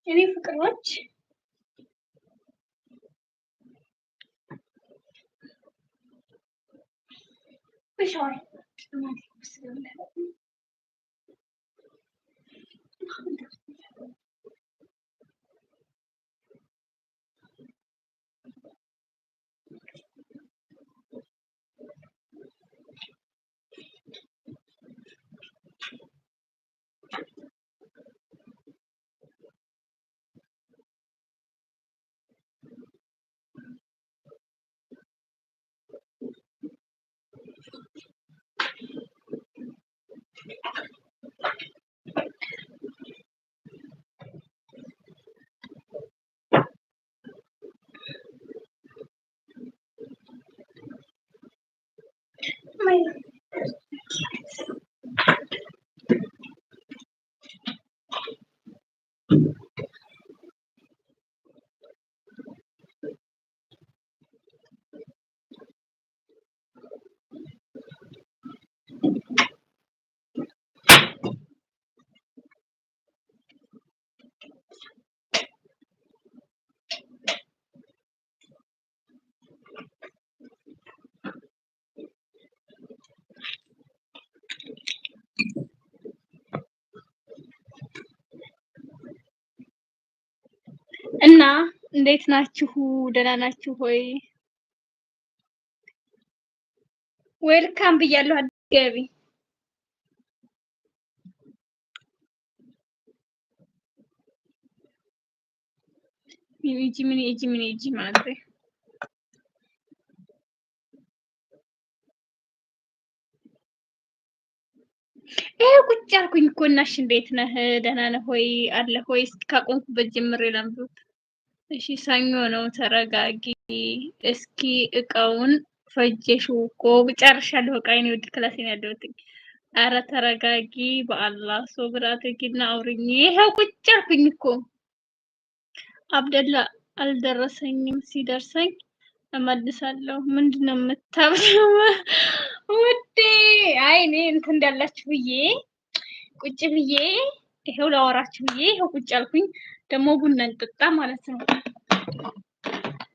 እኔ ፍቅሮች በሻወር እና እንዴት ናችሁ? ደህና ናችሁ ሆይ? Welcome ብያለሁ። አገቢ ምን እጂ ምን እጂ ምን እጂ ማለት ነው። ይሄ ቁጭ አልኩኝ እኮ እናሽ፣ እንዴት ነህ? ደህና ነህ ሆይ? አለ ሆይ? እስኪ ካቆምኩበት ጀምሬ ላንብብ። እሺ ሰኞ ነው፣ ተረጋጊ። እስኪ እቃውን ፈጀሽው እኮ ጨርሻለሁ። እቃዬን ውድ class ኤን ያለሁት። አረ ተረጋጊ፣ በአላህ ሶብር አድርጊና አውሪኝ። ይሄው ቁጭ አልኩኝ እኮ። አብደላ አልደረሰኝም፣ ሲደርሰኝ እመልሳለሁ። ምንድን ነው የምታብለው ውዴ? አይ እኔ እንትን እንዳላችሁ ብዬ ቁጭ ብዬ ይሄው ላወራችሁ ብዬ ይሄው ቁጭ አልኩኝ። ደግሞ ቡና እንጠጣ ማለት ነው።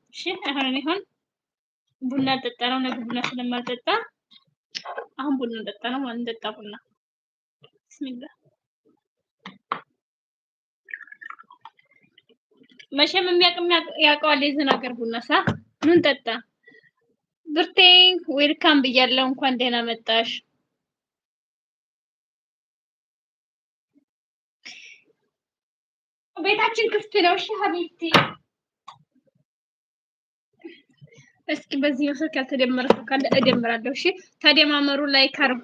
እሺ አሁን እኔ አሁን ቡና ልጠጣ ነው። ነገ ቡና ስለማልጠጣ አሁን ቡና እንጠጣ ነው ማለት እንጠጣ ቡና። ብስሚላ መቼም የሚያውቅ ያውቀዋል የዚህን ሀገር ቡና ሳ ምን ጠጣ። ብርቴ welcome ብያለሁ። እንኳን ደህና መጣሽ። ቤታችን ክፍት ነው። እሺ حبيبتي እስኪ በዚህ ስልክ ያልተደመረ ሰው ካለ እደምራለሁ። እሺ ተደማመሩ፣ like አርጉ።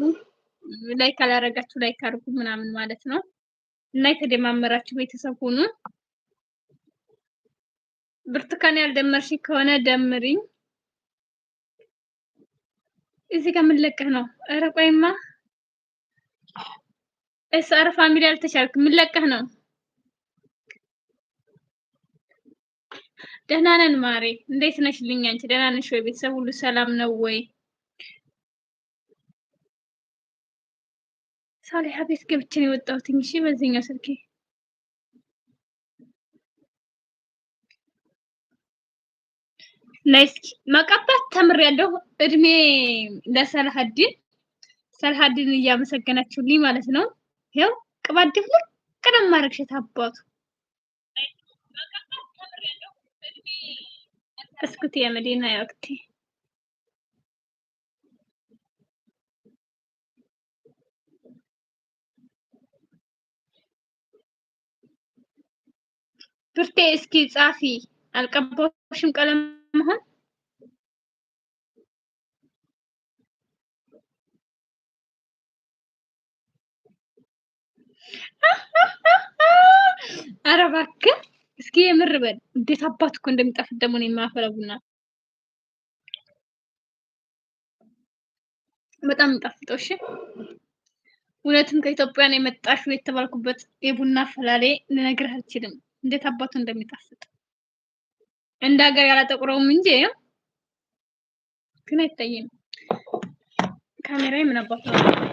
Like ካላረጋችሁ like አርጉ ምናምን ማለት ነው። እና የተደማመራችሁ ቤተሰብ ሁኑ። ብርቱካን ያልደመርሽ ከሆነ ደምሪኝ። እዚህ ጋር ምን ለቀህ ነው? ኧረ ቆይማ SR family አልተቻልክም። ምን ለቀህ ነው? ደህና ነን ማሬ፣ እንዴት ነሽ? ልኝ አንቺ ደህና ነሽ ወይ? ቤተሰብ ሁሉ ሰላም ነው ወይ? ሳሊሃ ቤት ገብቼ ነው የወጣሁት። እሺ በዚህኛው ስልኬ ናይ እስኪ መቀባት ተምሬያለሁ። እድሜ ለሰላሀዲን ሰላሀዲን እያመሰገናችሁልኝ ማለት ነው። ይኸው ቅባት ድፍልቅ ነው የማደርግሽ አባቱ እስኩት የመዲና ያወቅቲ ብርቴ እስኪ ጻፊ። አልቀባሽም ቀለም መሆን ኧረ እባክህ እስኪ የምር በል። እንዴት አባት እኮ እንደሚጣፍጥ ደግሞ ነው የማፈላው ቡና በጣም የሚጣፍጠው። እሺ እውነትም ከኢትዮጵያ ነው የመጣሽው የተባልኩበት የቡና አፈላሌ ልነግርህ አልችልም፣ እንዴት አባቱ እንደሚጣፍጥ እንደ ሀገር ያላጠቁረውም እንጂ ግን አይታይም። ካሜራዬ ምን አባቱ ነው።